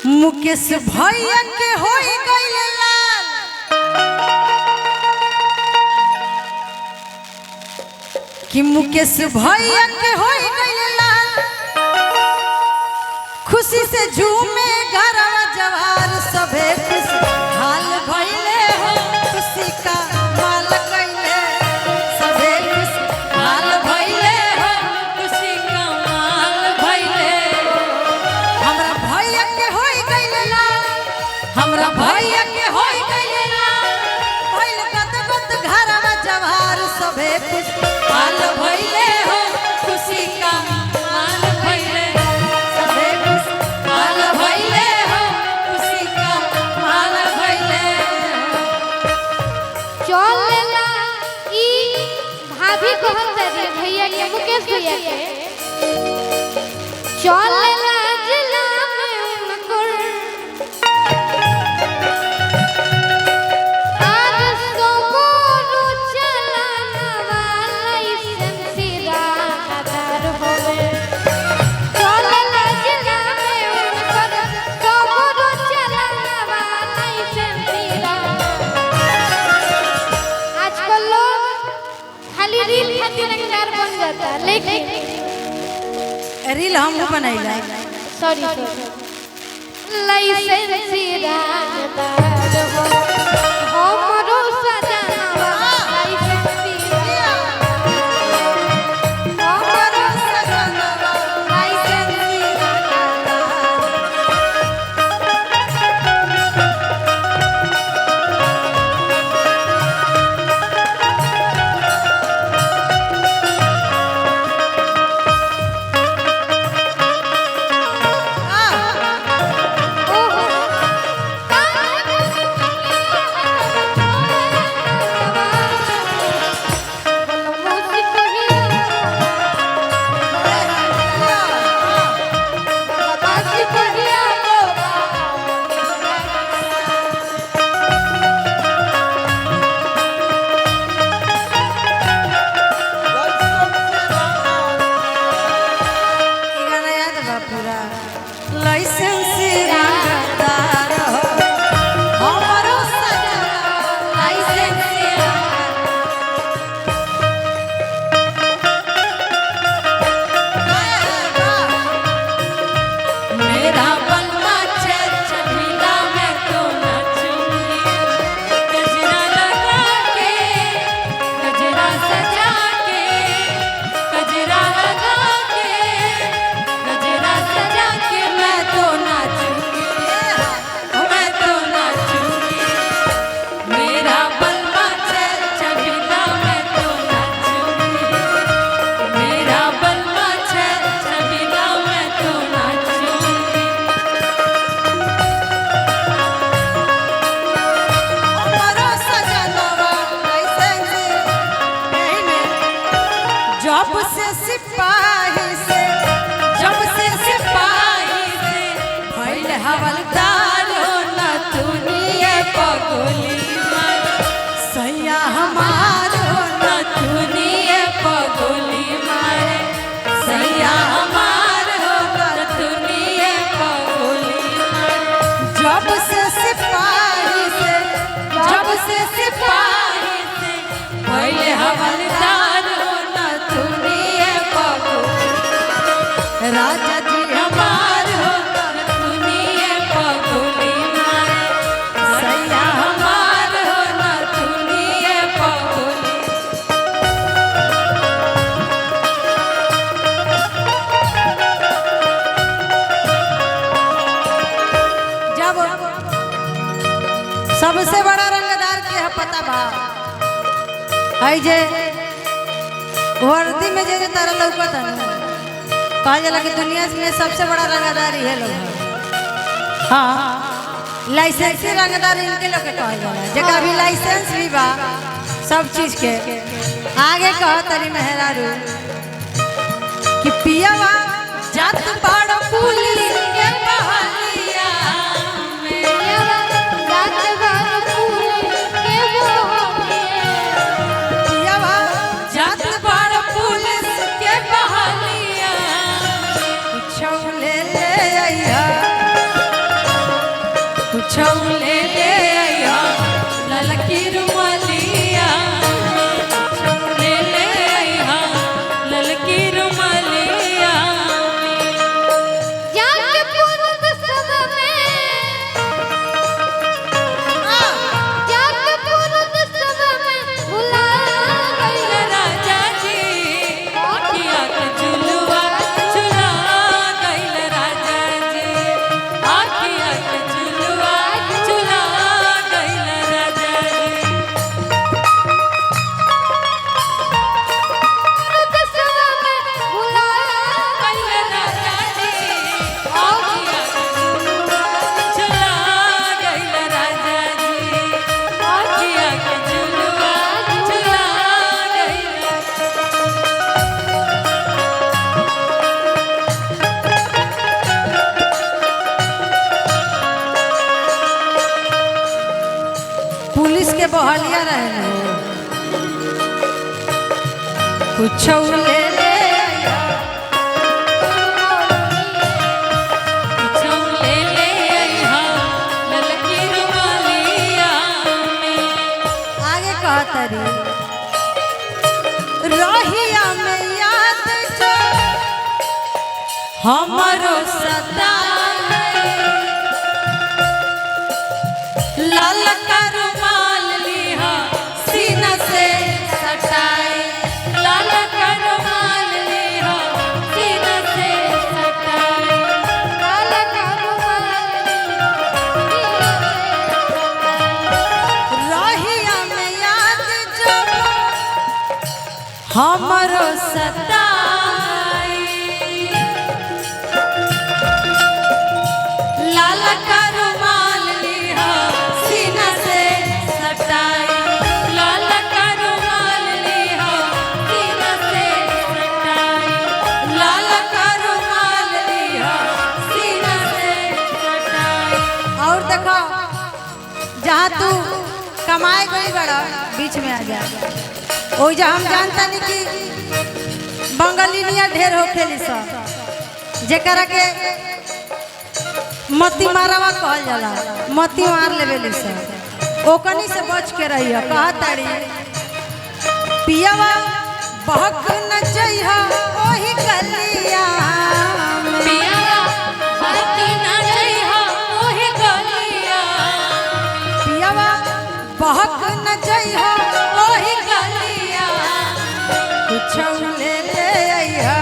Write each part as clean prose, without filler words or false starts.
मुकेश भैया के होई गइल लाल। कि मुकेश भैया के होई गइल लाल, खुशी से झूमे घरवा जवार, सभे खुश हाल भइले हो, खुशी का माल कइले, सभे खुश हाल भइले हो, खुशी का माल भइले। हमरा भैया के होई गइल लाल, हमरा भैया के होई गइल लाल, भइल गत गत घरवा जवार, सभे खुश हाल भइले हो, खुशी का माल भइले। सभे खुश हाल भइले हो, खुशी का माल भइले। चलेला ई भाभी कहत रे भैया के, मुकेश भैया के, चलेला जिला में उनकर आज सोगोरु चलाना वाला लाइसेंस राहदार होवे। चलेला जिला में उनकर सोगोरु चलाना वाला लाइसेंस। आजकल लोग खाली रील खातिर रंगदार बन जाता है, लेकिन रील हम बनैला। सॉरी सॉरी, लाइसेंस राजदार हो हमरो सजनवा, लाइसेंस हमरो सजनवा लाइसेंस राजदार। ओहो ई गाना याद बा पूरा। लाइसेंस रंगदार हो हमरो सजनवा लाइसेंस मेरा बलमा छबीला, मैं तो नाचूंगी गजरा लगा के, गजरा सजा के, गजरा लगा के, गजरा सजा के मैं तो नाचूंगी, मैं तो नाचूंगी। मेरा बलमा छबीला, मैं तो नाचूंगी। मेरा बलमा छबीला, मैं तो नाचूंगी। हमरो सजनवा लाइसेंस एही में। जब से सिपाही से, जब से सिपाही से भइल हवलदार हो न दुनिया पगोली मार, सैया हमार हो न दुनिया पगोली मारे, सैया हमार हो न दुनिया पगोली मारे। जब से सिपाही से, जब से सिपाही सिपाही से भइल हवलदार हो न दुनिया पगोली राजा जी हमार हो न दुनिया पगोली मारे, सैया हमार हो न दुनिया पगोली। जब सबसे बड़ा रंगदार के है पता बा है जे वर्दी में जे जे तारा लौकत है ना, कहल जाला कि दुनिया में सबसे बड़ा रंगदार इहे लोग है। हाँ, लाइसेंसी रंगदार इनके लोग के कहल जाला, जेका भी लाइसेंस भी बा सब चीज के। आगे कह तनी मेहरारू कि पियावा जात बाड़ पुलिस के बहलिया में, जात बार फूल के बोलिए, पियावा जात बाड़ पुलिस के बहलिया। कुछौ ले ले अइहा। कुछ ले ले अइहा ललकी रुमालिया, कुछ ले ले अइहा ललकी रुमालिया। जाके पुरुष सब में, जाके पुरुष सब में भुला गइल। राजा जी आखिया के झुलुआ झुला गइल राजा जी, आखिया के झुलुआ झुला गइल राजा जी। पुरुष सब में भुला गइल राजा जी, आखिया के झुलुआ झुला गइल राजा जी, आखिया के झुलुआ झुला गइल। पुलिस के बहलिया रहे न कुछ ले ले अइहा। कुछ ले ले अइहा ललकी रुमालिया में। आगे कहतरी रहिया में याद जो हमरो सताए लाल का रुमाल लिहा सीना से सटाए, लाल का रुमाल लिहा सीना से सटाए। काला का रुमाल रहिया में याद जो हमरो सताए लाल का रुमाल लिहा सीना से सटाए, लाल का रुमाल लिहा सीना से सटाए, लाल का रुमाल लिहा सीना से सटाए। और देखो जहाँ तू कमाए गई बड़ा बीच में आ जा। ओइ जा हम जानता नहीं कि बंगालिनिया ढेर होखेली सब, जेकरा के मती मारवा कहल जाला, मती मार लेवेली सब, ओकनी से बच के रही है। कहताड़ी पियावा बहक न जइहा ओही गलिया में। पिया बहक ना जइहा ओही गलिया, पियावा बहक न जइहा ओही गलिया। कुछ ले ले अइहा,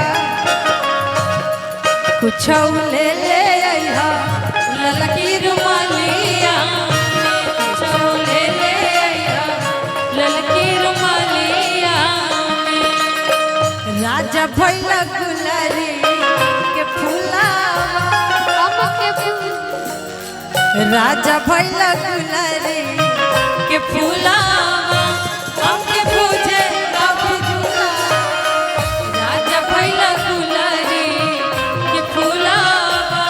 कुछ ले ले अइहा ललकी रुमालिया, कुछ ले ले अइहा ललकी रुमालिया। राजा भइल गुलरी के फुलावा, हमके फूल राजा भइल गुलरी के फुलावा हमके पूजे अब झूला, राजा भइल गुलरी के फुलावा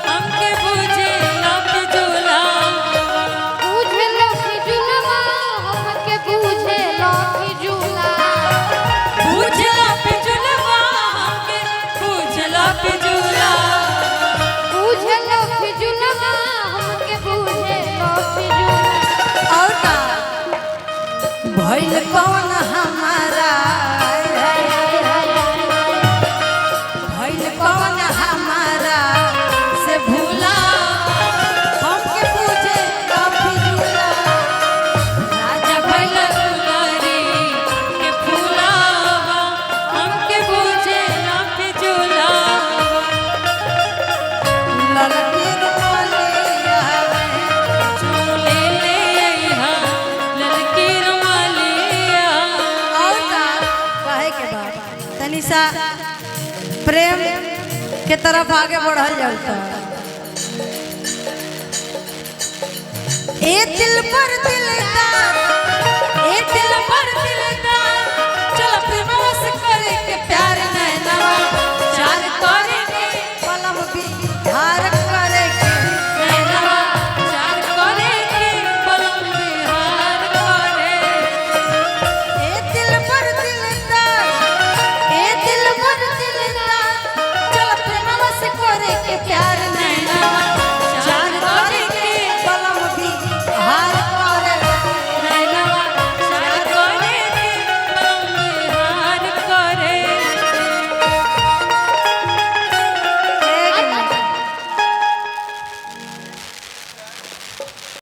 हमके पूजे अब झूला। बुझे लखी झुलवा, हमके बुझे लखी झूला। पूजला पिजुलवा हमके पूजला पिजुला, बुझे लखी झुलवा, हमके बुझे लखी झूला। और का भइल कौन हमारा, भइल कौन हमारा से भूला, हमके पूछे काफी झूला। राजा भइल गुलरी के फुलावा हमके पूजला पिजुला। ललकी रुमालिया में। झूले ले अइहा ललकी रुमालिया। और का कहे के बाद तनी सा प्रेम के तरफ आगे बढ़ल जाता। ए दिल पर दिलदार, ए दिल